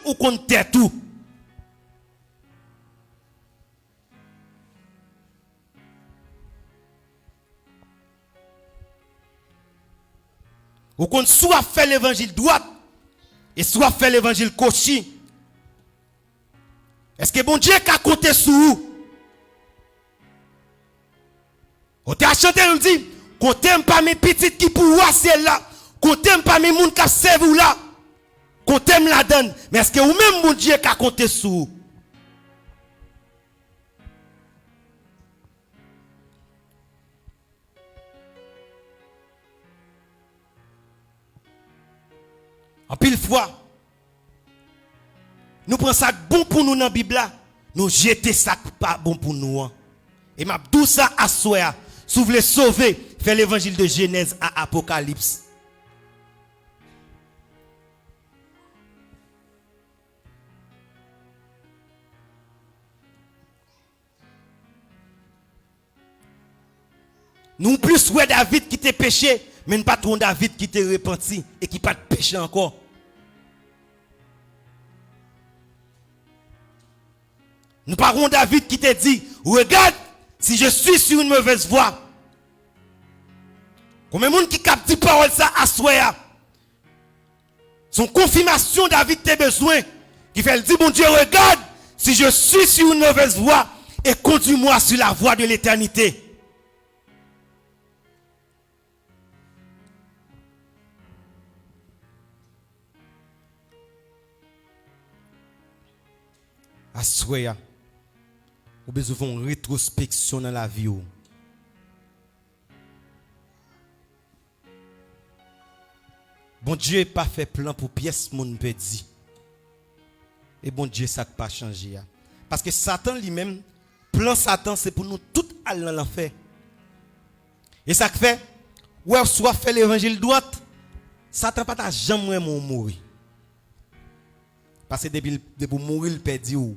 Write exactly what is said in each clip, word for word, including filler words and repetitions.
ou konn tèt ou. Ou konn si w ap fè levanjil dwat e si w ap fè levanjil kwochi. Èske Bondye ka konte sou ou? Otè a chante, l di, konte m pami pitit ki pou wa syèl la. Konte m pami moun k ap sèvi w la. Konte m ladan l. Men èske ou menm Bondye ka konte sou ou? Anpil fwa, nou pran sa k bon pou nou nan Bib la, nou jete sa k pa bon pou nou an. E m ap di w sa aswè a, si w vle sove, fè levanjil de Jenèz a Apokalips. Nou plis wè David ki te peche, men n pa t wè yon David ki te repanti e ki pa t peche ankò. Nou pa wè yon David ki te di, regarde, si je suis sur une mauvaise voie. Konbyen moun ki kab di pawòl sa aswè a? Se yon konfimasyon David te bezwen, ki fè l di Bondye, regarde, si je suis sur une mauvaise voie, et conduis-moi sur la voie de l'éternité. Aswè a, ou bezwen fè yon retwospeksyon nan lavi w. Bondye pa fè plan pou pyès moun pèdi. E Bondye sa k pa chanje a. Paske Satan li menm, plan Satan se pou nou tout al nan lanfè. E sa k fè, w wè, si w ap fè levanjil dwat, Satan pa ta janm renmen w mouri. Paske depi, depi w mouri, l pèdi w.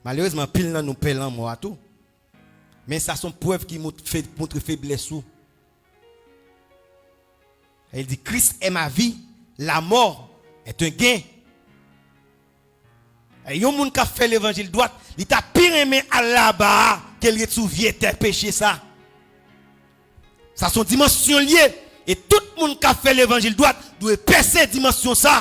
Malerezman, anpil nan nou pè lanmò a tou. Men sa se yon prèv ki mont-, fe-, montre feblès ou. E li di, Christ est ma vie, la mort est un gain. E yon moun k ap fè levanjil dwat, li ta pi renmen al laba a ke l ret sou vye tè peche sa. Sa se yon dimansyon l ye. E tout moun k ap fè levanjil dwat dwe pèse dimansyon sa.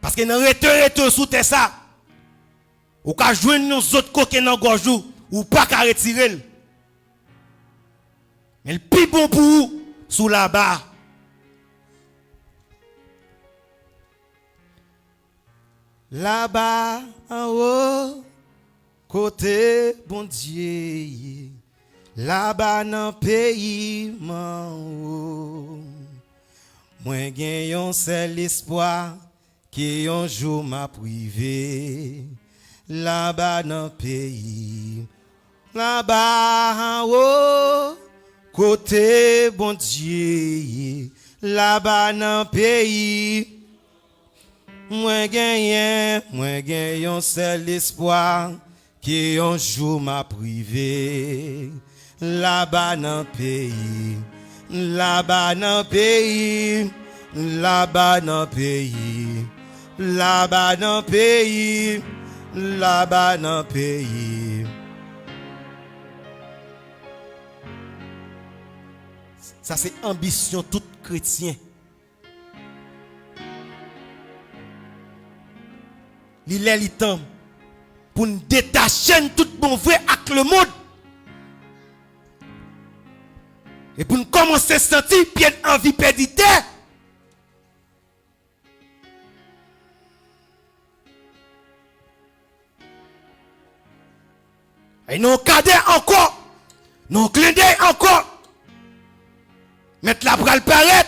Paske nan rete, rete w sou tè sa, ou ka jwenn yon zòt koken nan gòj ou, ou pa ka retire l. Men l pi bon pou ou si w laba. Laba anwo, kote Bondye ye, laba nan peyi m anwo. Mwen gen yon sèl espwa, ke yon jou m ap rive laba nan peyi, laba anwo, kote Bondye ye, laba nan peyi. Mwen genyen, mwen gen yon sèl espwa, ke yon jou m ap rive laba nan peyi, laba nan peyi, laba nan peyi, laba nan peyi, laba nan peyi. Sa se anbisyon tout kretyen. Li lè, li tan pou n detache n tout bon vre ak lemonn. E pou n kòmanse santi pye n anvi pèdi tè. E nan yon kadè ankò, nan yon klendèy ankò, Mèt la pral parèt.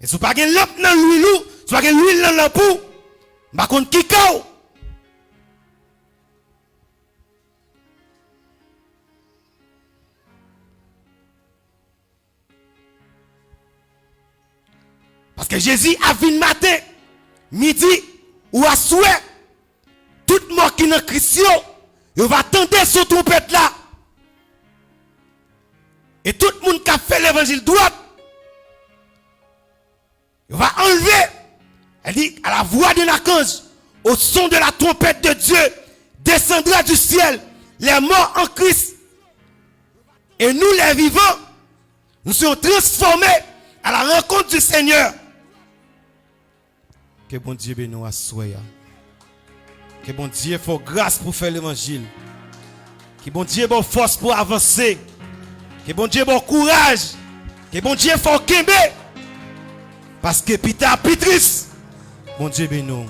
E si w pa gen lanp nan lwil ou, si w pa gen lwil nan lanp ou, m pa konn ki ka w. Paske Jezi ap vin maten, midi, ou aswè. Tout mò ki nan Kris yo, yo va tande son twonpèt la. E tout moun k ap fè levanjil dwat, yo va anlve. Elle dit, à la voix d'un archange, au son de la trompette de Dieu, descendra du ciel les morts en Christ. Et nous, les vivants, nous serons transformés à la rencontre du Seigneur. Ke Bondye beni w aswè a. Ke Bondye fè w gras pou fè levanjil. Ke Bondye ba w fòs pou avanse. Ke Bondye ba w kouraj. Ke Bondye fè w kenbe. Paske pita pi tris. Bondye beni w.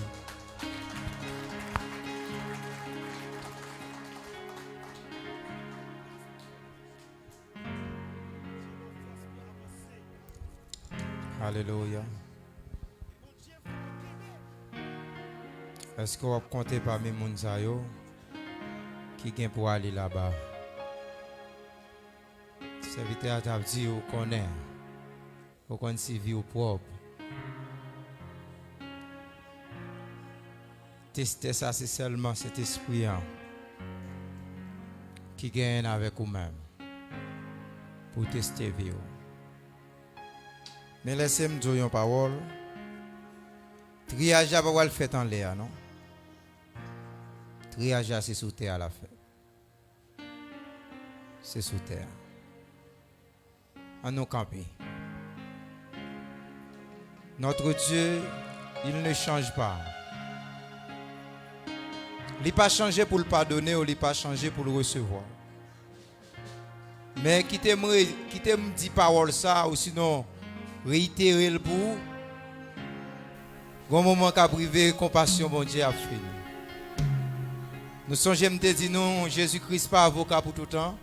Alelouya. Èske w ap konte pami moun sa yo ki gen pou ale laba? Sèvitè a t ap di, ou konnen, ou konn si vi w pwòp. Testè sa se sèlman Sentespri an ki genyen avèk ou menm pou teste vi w. Men lèse m di w yon pawòl. Triyaj la pa pral fèt anlè a, non. Triyaj la se sou tè a l ap fèt. Se sou tè a. Ann nou kanpe. Notre Dieu, il ne change pas. Li pa chanje pou l padone w, li pa chanje pou l resevwa w. Men kite m re-, kite m di pawòl sa, ou sinon reyitere l pou ou. Gon moman k ap rive, konpasyon Bondye ap fini. Nou sonje m te di nou, Jezi Kris pa avoka pou toutan.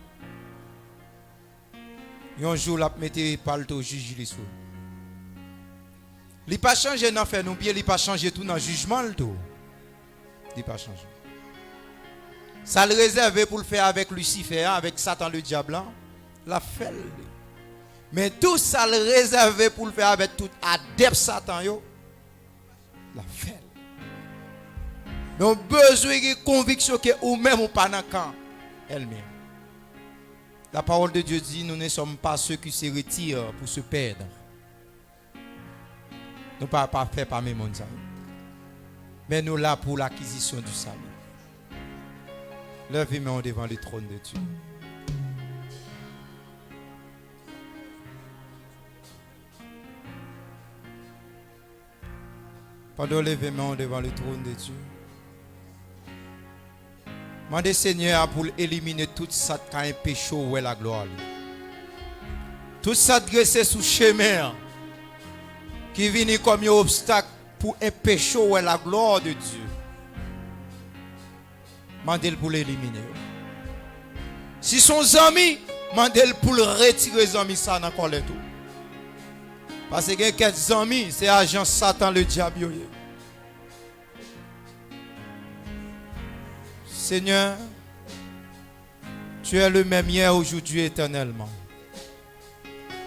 Yon jou, l ap mete palto jij li sou. Li pa chanje nan fè nou byen, li pa chanje tou nan jijman l tou. Li pa chanje. Sa l rezève pou l fè avèk Lisifè a, avèk Satan ledyab la, l ap fè l. Men tou sa l rezève pou l fè avèk tout adèp Satan yo, l ap fè l. Men w bezwen gen konviksyon ke ou menm ou pa nan kan ènmi an. La parole de Dieu dit, nous ne sommes pas ceux qui se retirent pour se perdre. Nou pa, pa fè pami moun sa yo. Men nou la pou lakizisyon di sali. Leve men w devan le trône de Dieu. Pandan w leve men w devan le trône de Dieu, mande Senyè a pou l elimine tout sa k ka enpeche w wè laglwa li. Tout sa k drese sou chemen an, ki vini kòm yon obstak pou enpeche w wè laglwa de Dye. Mande l pou l elimine yo. Si se yon zanmi, mande l pou l retire zanmi sa nan kò l tou. Paske gen kèk zanmi, se ajan Satan ledyab yo ye. Senyè, tu es le même hier, aujourd'hui, éternellement.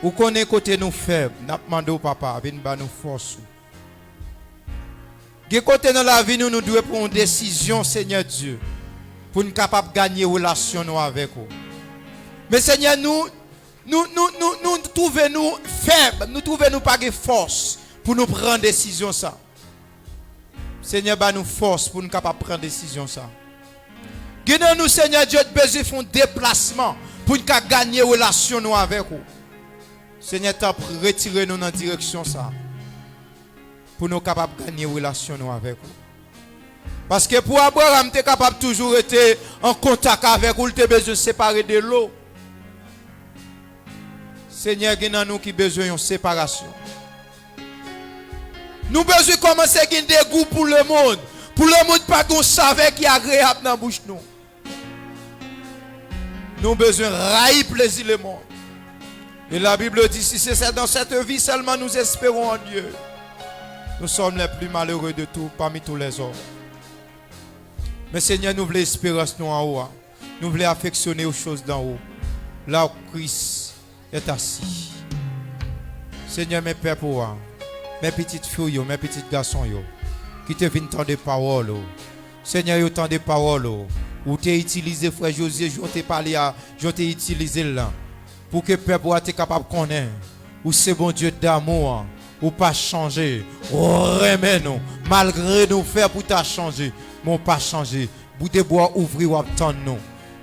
Ou konnen kote nou fèb, n ap mande w, Papa, vin ba nou fòs ou. Gen kote nan lavi nou, nou dwe pran yon desizyon, Senyè Dye, pou n kapab ganye relasyon nou avèk ou. Men, Senyè, nou, nou, nou, nou, nou twouve nou fèb, nou twouve nou pa gen fòs pou nou pran desizyon sa. Senyè, ba nou fòs pou n kapab pran desizyon sa. Gen nan nou, Senyè Dye, t bezwen fè yon deplasman pou n ka ganye relasyon nou avèk ou. Senyè, tanpri, retire nou nan direksyon sa, pou nou kapab ganye relasyon nou avèk ou. Paske pou Abraram te kapab toujou rete an kontak avèk ou, l te bezwen separe de lo. Senyè, gen nan nou ki bezwen yon separasyon. Nou bezwen kòmanse gen degou pou lemonn. Pou lemonn pa gen yon savè ki agreyab nan bouch nou. Nou bezwen rayi plezi lemonn. Et la Bible dit, si c'est dans cette vie seulement nous espérons en Dieu, nous sommes les plus malheureux de tout, parmi tous les hommes. Men Senyè, nou vle esperans nou an ou a. Nou vle afeksyone aux choses d'en haut, là où Christ est assis. Senyè, men pèp ou a, men pitit fi w yo, men pitit gason yo, ki te vin tande pawòl ou. Senyè, yo tande pawòl ou. Ou te itilize frè Jozye, jan w te pale a, jan w te itilize l lan. Pou ke pèp ou a te kapab konnen ou se Bondye damou an. Ou pa chanje. Ou renmen nou. Malgre nou fè pou ta chanje, men ou pa chanje. Bout de bwa ouvri, w ap tann nou.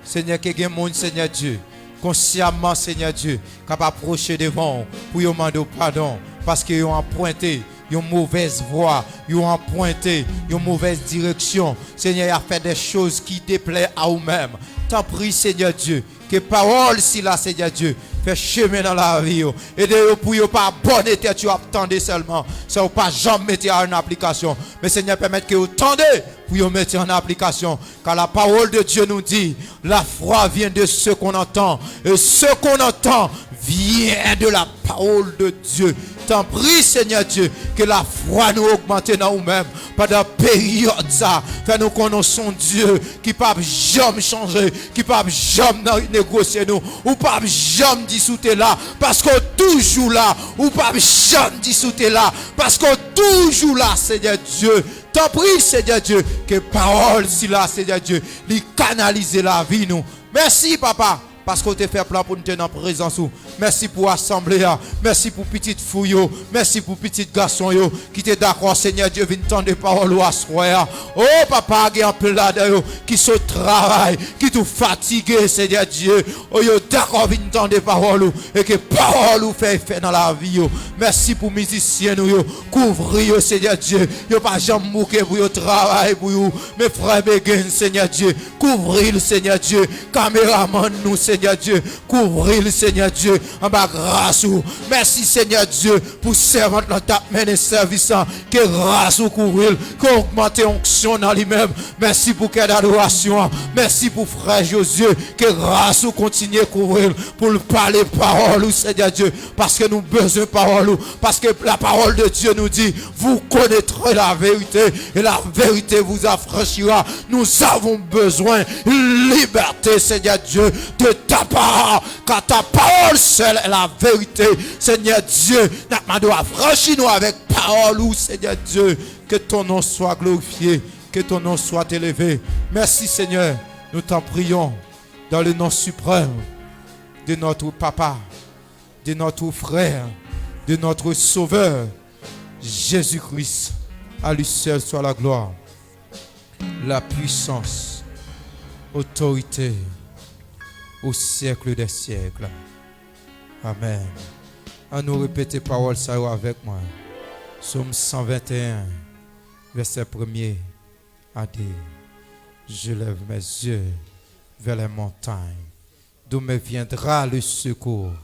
Senyè, ke gen moun, Senyè Dye, konsyamman, Senyè Dye, k ap apwoche devan w pou yo mande w padon, paske yo anprente yon movèz vwa, yo anprente yon movèz direksyon. Senyè, y ap fè de choz ki deplè a ou menm. Tanpri, Senyè Dye, ke pawòl sila, Senyè Dye, fè chemen nan lavi yo. Ede yo pou yo pa abòne tèt yo ap tande sèlman, san yo pa janm mete a an aplikasyon. Men, Senyè, pèmèt ke yo tande pou yo mete an aplikasyon. Car la parole de Dieu nous dit, la foi vient de ce qu'on entend, et ce qu'on entend vient de la parole de Dieu. Tanpri, Senyè Dye, ke lafwa nou ogmante nan ou menm pandan peryòd sa. Fè nou konnen w se yon Dye ki p ap janm chanje, ki p ap janm nan negosye nou. Ou p ap janm di si w te la, paske w toujou la. Ou p ap janm di si w te la, paske w toujou la, Senyè Dye. Tanpri, Senyè Dye, ke pawòl sila, Senyè Dye, li kanalize lavi nou. Mèsi, papa, paske w te fè plan pou n te nan prezans ou. Mèsi pou asanble a. Mèsi pou pitit fi w yo. Mèsi pou pitit gason yo ki te dakò, Senyè Dye, vin tande pawòl ou aswè a. O, papa, gen anpil ladan yo ki sot travay, ki tou fatige, Senyè Dye. O, yo dakò vin tande pawòl ou e ke pawòl ou fè efè nan lavi yo. Mèsi pou mizisyen nou yo. Kouvri yo, Senyè Dye. Yo pa janm bouke pou yo travay pou ou. Men frè Begen, Senyè Dye, kouvri l, Senyè Dye. Kameramann nou, Senyè Dye, kouvri l, Senyè Dye, anba gras ou. Mèsi, Senyè Dye, pou sèvant lan k t ap mennen sèvis lan. Ke gras ou kouvri l, ke w ogmante onksyon nan li menm. Mèsi pou kè dadorasyon an. Mèsi pou frè Jozye. Ke gras ou kontinye kouvri l pou l pale pawòl ou, Senyè Dye, paske nou bezwen pawòl ou, paske la parole de Dieu nous dit, vous connaîtrez la vérité et la vérité vous affranchira. Nous avons besoin liberté, Seigneur Dieu, de ta part, car ta parole seule est la vérité. Seigneur Dieu, n ap mande w afranchi nou avèk pawòl ou, Seigneur Dieu. Que ton nom soit glorifié, que ton nom soit élevé. Merci, Seigneur. Nous t'en prions dans le nom suprême de notre Papa, de notre Frère, de notre Sauveur, Jésus-Christ. À lui seul soit la gloire, la puissance, autorité au siècle des siècles. Amen. Annou repete pawòl sa yo avèk mwen. Sòm san venteyen, vèsè premye a de. Je lève mes yeux vers les montagnes. D'où me viendra le secours?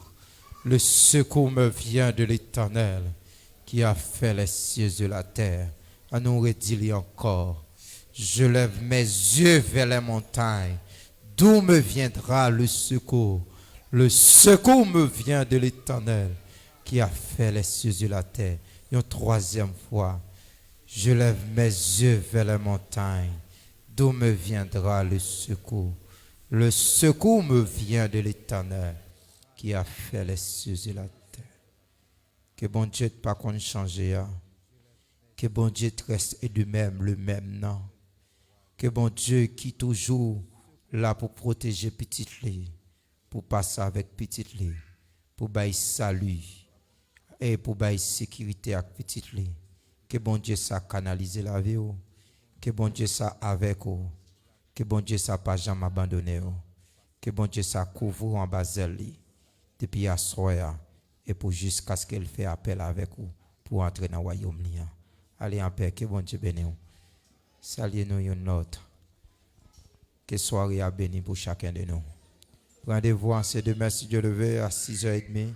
Le secours me vient de l'Éternel qui a fait les cieux et la terre. Annou redi li ankò. Je lève mes yeux vers les montagnes. D'où me viendra le secours? Le secours me vient de l'Éternel qui a fait les cieux et la terre. Yon twazyèm fwa. Je lève mes yeux vers les montagnes. D'où me viendra le secours? Le secours me vient de l'Éternel qui a fait les cieux et la terre. Ke Bondye pa konn chanje a. Ke Bondye reste de même, le même nan. Ke Bondye ki toujou la pou pwoteje pitit li, pou pase avèk pitit li, pou bay sali, e pou bay sekirite ak pitit li. Ke Bondye sa kanalize lavi w. Ke Bondye sa avèk ou. Ke Bondye sa pa janm abandone w. Ke Bondye sa kouvri w anba zèl li. Depi aswè a, e pou jiskaske l fè apèl avèk ou, pou w antre nan wayòm li an. Ale anpè, ke Bondye beni w. Salye nou youn lòt. Ke sware a beni pou chaken de nou. Randevou an se demen, si Dye le ve, a sizè edmi.